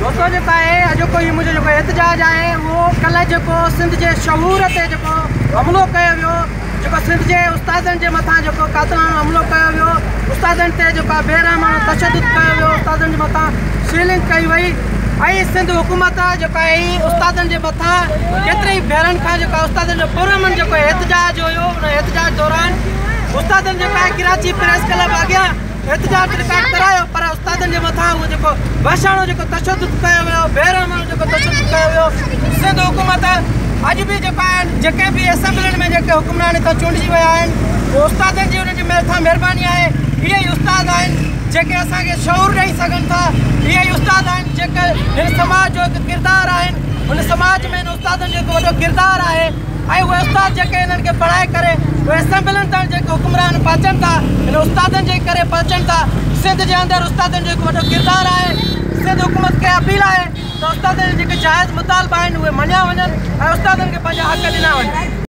دوستو جيڪو آهي اڄوڪو هي منهنجو جيڪو احتجاج آهي اهو ڪلهه جيڪو سنڌ جي شعور تي جيڪو حملو ڪيو ويو جيڪو سنڌ جي استادن جي مٿان جيڪو قاتلاڻو حملو ڪيو ويو استادن تي جيڪو بي رحماڻو تشدد ڪيو ويو استادن جي مٿان شيلنگ ڪئي وئي ۽ سنڌ حڪومت جيڪا آهي استادن جي مٿان ڪيتري ئي ڀيرن کان جيڪا استادن جو پرامن جيڪو احتجاج هيو ان احتجاج دوران استادن جيڪا آهي ڪراچي پريس ڪلب اڳيان احتجاج رڪارڊ ڪرايو پر استادن جي مٿان اهو جيڪو وحشاڻو جيڪو تشدد ڪيو ويو بي رحماڻو جيڪو تشدد ڪيو ويو سنڌ حڪومت اڄ به جيڪا آهن جيڪي به اسيمبلين ۾ جيڪي حڪمران هتان چونڊجي ويا آهن اهي استادن جي انهن جي مٿان مهرباني آهي اهي ئي استاد آهن جيڪي اسان کي شعور ڏئي سگهن ٿا اهي ئي استاد آهن جيڪي هن سماج جو هڪ ڪردار آهن هن سماج ۾ هن استادن جو هڪ وڏو ڪردار آهي ۽ اهي استاد جيڪي انهن کي پڙهائي ڪري اهي اسيمبلين تائين جيڪي حڪمران پهچن ٿا ان استادن جي ڪري پهچن ٿا سنڌ جي اندر استادن جو هڪ وڏو ڪردار آهي سنڌ حڪومت کي اپيل آهي ته استادن جا جيڪي جائز مطالبا آهن اهي مڃيا وڃن ۽ استادن کي پنهنجا حق ڏنا وڃن.